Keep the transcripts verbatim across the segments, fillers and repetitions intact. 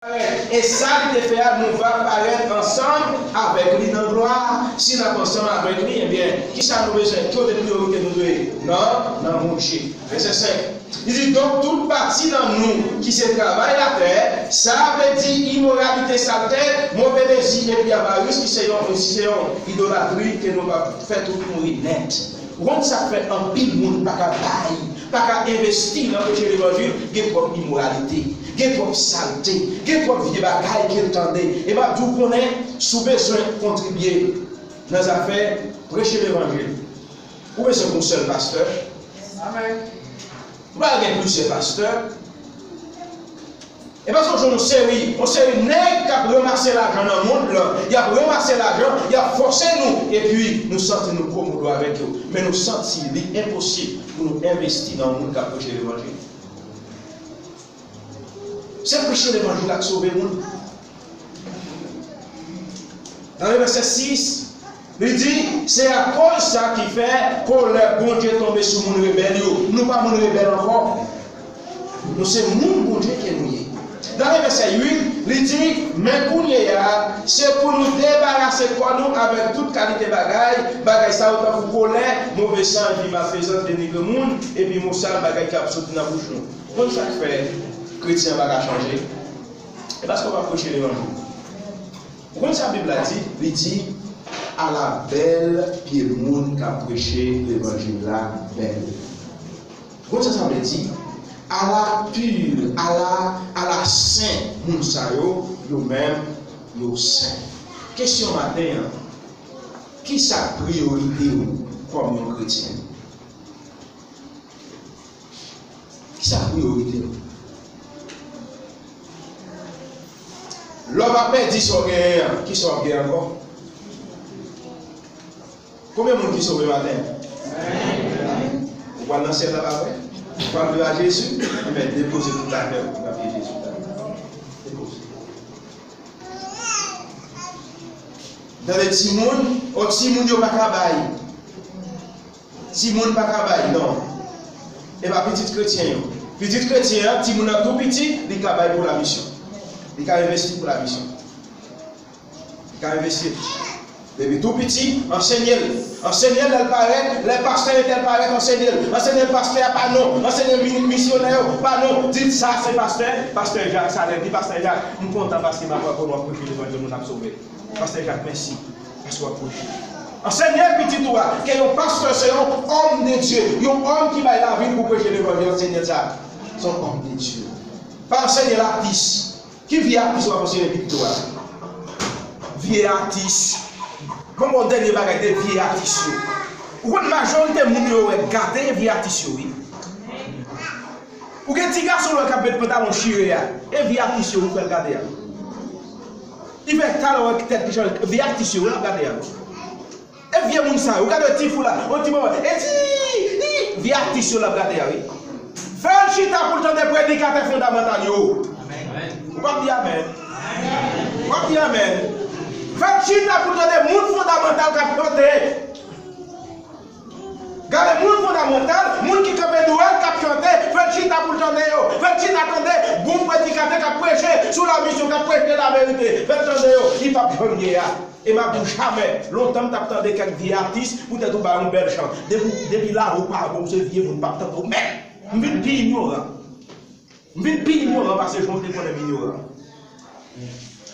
E sa li te fè a, nou va parèt ansanm avèk li nan glwa. Si n ap ansanm avèk li, ebyen, ki sa nou bezwen? Ki kote priyorite nou dwe? Nan, nan Bondye. Vèsè senk. Li di, donk, tout pati nan nou ki se travay latè, sa vle di imoralite, salte, move dezi, epi avaris, ki se yon, ki se yon idolatri ke nou va fè tout mouri nèt. Ou konn sa k fè anpil moun pa ka bay, pa ka envesti nan preche levanjil? Gen twòp imoralite, gen twòp salte, gen twòp vye bagay ke l tande. E m ap di w konnen, si w bezwen kontribye nan zafè preche levanjil, ou bezwen yon sèl pastè. Amèn. Ou pa gen plizyè pastè. E pa sonje yon seri, yon seri nèg k ap ranmase lajan nan mond lan, y ap ranmase lajan, y ap fòse nou, epi nou santi nou komodo avèk yo. Men nou santi li enposib pou nou envesti nan yon moun k ap preche levanjil. Se preche levanjil la k sove moun. Nan vèsè sis, li di, se akoz sa ki fè kolè Bondye tonbe sou moun rebèl yo. Nou pa moun rebèl ankò. Nou se moun Bondye ke nou ye. Nan vèsè uit, li di, men kounye a, se pou nou debarase kò nou avèk tout kalite bagay, bagay sa yo tankou kolè, move san, epi malfezans, denigre moun, epi mo sal, bagay k ap soti nan bouch nou. Konn sa k fè kretyen pa ka chanje? E paske w pa preche levanjil. Ou konn sa Bib la di? Li di, ala bèl pye moun k ap preche levanjil la bèl. Ou konn sa sa vle di? Ala pi, ala, ala sen moun sa yo, yo menm, yo sen. Kesyon maten an, ki sa k priyorite w kòm yon kretyen? Ki sa k priyorite w? Lè w ap pèdi sa w genyen an, ki sa w ap gen ankò? Konbyen moun ki sove maten an? Ou pral nan syèl la, pa vre? Ou pral viv a Jezi? Enben, depoze tout afè w nan pye Jezi. Depoze. Tande timoun, o timoun yo pa ka bay. Timoun pa ka bay, non. E pa pitit kretyen yo. Pitit kretyen an, timoun nan tou piti, li ka bay pou lamisyon. Li ka envesti pou lamisyon. Li ka envesti. Depi tou piti, ansenye l. Ansenye l lè l parèt, lè pastè entèl parèt, ansenye l. Ansenye l pastè a pa non. Ansenye l mi-, misyonè yo pa non. Di l sa se pastè, pastè Jak, sa lè di pastè Jak, m kontan paske m ap wè kote w ap preche levanjil moun ap sove. Pastè Jak, mèsi. Paske w ap preche. Ansenye pitit ou a, ke yon pastè se yon homme de Dieu, yon òm ki bay lavi l pou preche levanjil, ansenye l sa. Se yon homme de Dieu. Pa ansenye l atis. Ki vye atis w ap ansenye pitit ou a? Vye atis. Ban m ba w dènye bagay de vye atis yo. Ou konn majorite moun yo wè gate e vye atis yo, wi. Ou gen ti gason lè k ap met pantalon chire a, e vye atis yo ou fè l gade a. Li fè talè wè tèt li chanje, vye atis yo l ap gade a. E vye moun sa yo, ou gade ti fou la, yon ti manman, e ti, ti, vye atis yo l ap gade a, wi. Fè l chita pou l tande predikatè fondamantal yo. Ou p ap di amèn. Ou p ap di amèn. Fè l chita pou l tande moun fondamantal k ap chante. Gade moun fondamantal, moun ki kanpe dwèt k ap chante, fè l chita pou l tande yo. Fè l chita tande bon predikatè k ap preche sou lamisyon, k ap preche laverite. Fè l tande yo, li p ap janm ye a. E m ap di w jamè, lontan m t ap tande kèk vye atis, poutèt ou bay yon bèl chan. Depi, depi lavi w pa bon, se vye moun p ap tande w menm. M vin pi inyoran. M vin pi inyoran pase jan w te konnen m inyoran.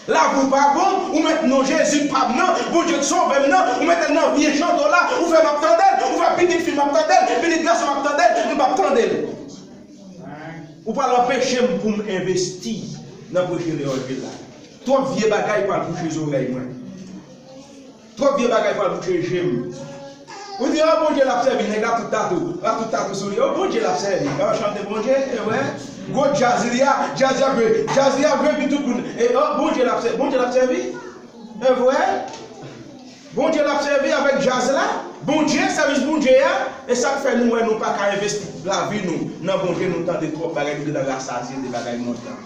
Lavi w pa bon, ou met non Jezi pa m nan, Bondye k sove m nan, ou mete l nan vye chante w la, ou fè m ap tande l, ou fè pitit fi m ap tande l, pitit gason m ap tande l, m p ap tande l. Ou pral anpeche m pou m envesti nan preche levanjil la. Twòp vye bagay pral bouche zòrèy mwen. Twòp vye bagay pral bouche je m. Ou di, o, Bondye l ap sèvi, nèg la tout tatou, la tout tatou sou li. O, Bondye l ap sèvi. An chante Bondye, e vre. Gwo djaz li a, djaz li ap jwe, djaz li ap jwe, epi tout moun. E, o, Bondye l ap sèvi, Bondye l ap sèvi. E vre. Bondye l ap sèvi avèk djaz la. Bondye, sèvis Bondye a. E sa k fè nou wè nou pa ka envesti lavi nou nan Bondye, nou tande twòp bagay, nou gentan rasazye de bagay mond lan.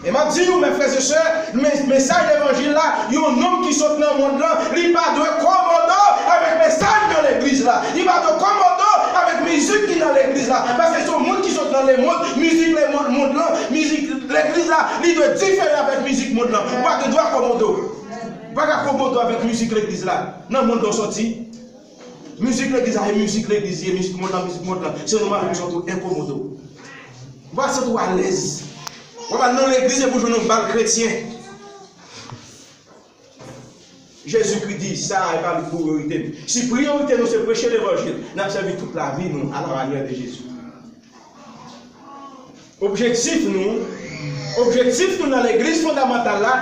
E m ap di nou, mes frères et sœurs, men-, mesaj levanjil la, yon nonm ki sot nan mond lan, li pa dwe komodo avèk mesaj nan legliz la. Li pa dwe komodo avèk mizik ki nan legliz la. Paske se yon moun ki sot nan lemonn, mizik lemonn, mond lan, mizik legliz la, li dwe diferan avèk mizik mond lan. Ou pa gen dwa komodo. Ou pa ka komodo avèk mizik legliz la. Nan mond lan w sòti. Mizik legliz la, e mizik legliz ye, mizik mond lan, mizik mond lan. Se nòmal pou w santi w enkomodo. Ou pa santi w alèz. W ap al nan legliz epi w jwenn yon bal kretyen. Jezikri di, sa a e pa li priyorite n. Si priyorite nou se preche levanjil, n ap sèvi tout lavi nou à la manière de Jésus. Objektif nou, objektif nou nan legliz fondamantal la,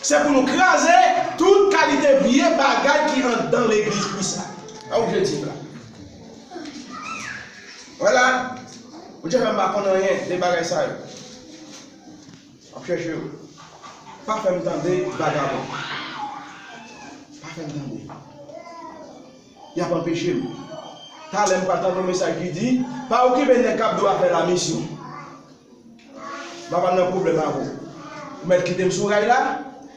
se pou nou kraze tout kalite vye bagay ki anndan legliz Kris la. Se objektif la. Vwala. Bondye fè m pa konn anyen de bagay sa yo. M ap chèche yo. Pa fè m tande vagabon. Pa fè m tande. Y ap anpeche m. Talè m pral tande yon mesaj ki di, pa okipe nèg k ap di w afè lamisyon. M ap al nan pwoblèm avè w. Ou mèt kite m sou ray la.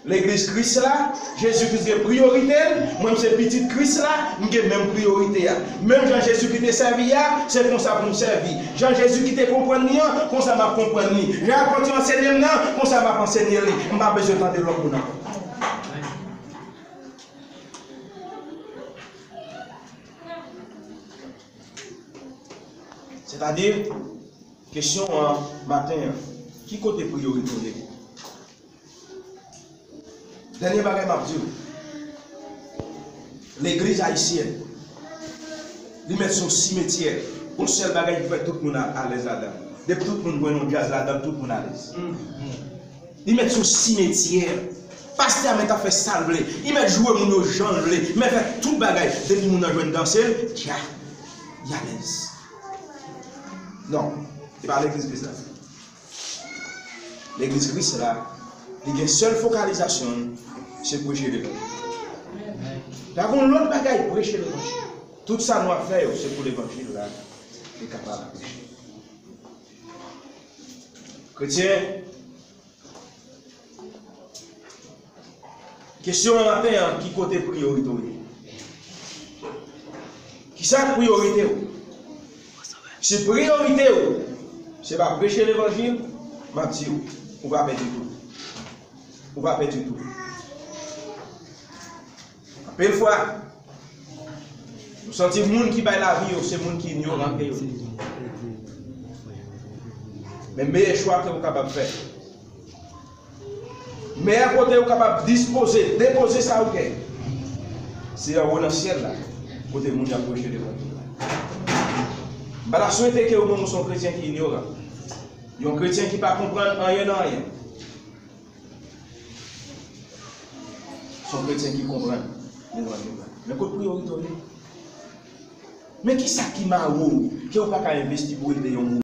Legliz Kris la, Jezi Kris gen priyorite l, mwen m se pitit Kris la, m gen menm priyorite a. Menm jan Jezi ki te sèvi a, se konsa pou m sèvi. Jan Jezi ki te konprann li an, konsa m ap konprann li. Jan apot yo ansenye m nan, konsa m ap ansenye li. M pa bezwen tande lòt moun ankò. Sètadi, kesyon an maten an, ki kote priyorite w ye? Dènye bagay m ap di w, legliz ayisyèn, li mèt se yon simetyè, yon sèl bagay ki fè tout moun a- alèz ladan l. Depi tout moun jwenn yon djaz ladan l, tout moun alèz. Li mèt se yon simetyè. Pastè a mèt ap fè sa l vle. Li mèt joure moun yo jan l vle. Li mèt fè tout bagay. Depi moun nan jwenn danse l, tcha, li alèz. Non, se pa legliz Kris la. Legliz Kris la, li gen sèl fokalizasyon l, se preche levanjil. Pa gen lòt bagay, preche levanjil. Tout sa nou ap fè yo, se pou levanjil la, li kapab preche. Kretyen, kesyon an maten an, ki kote priyorite w ye? Kisa k priyorite w? Si priyorite w se pa preche levanjil, m ap di w, ou pa pèdi tou. Ou pa pèdi tou. Anpil fwa, nou santi moun ki bay lavi yo, se moun ki inyoran ke yo. Men meyè chwa ke w kapab fè, meyè kote w kapab dispoze, depoze sa w gen, se anwo nan syèl la, kote moun y ap preche levanjil la. M pa ta swete ke w menm ou se yon kretyen ki inyoran, yon kretyen ki pa konprann anyen nan anyen. Se yon kretyen ki konprann levanjil la. Men kot priyorite w ye? Men kisa ki mare w ke w pa ka envesti pou ede yon moun?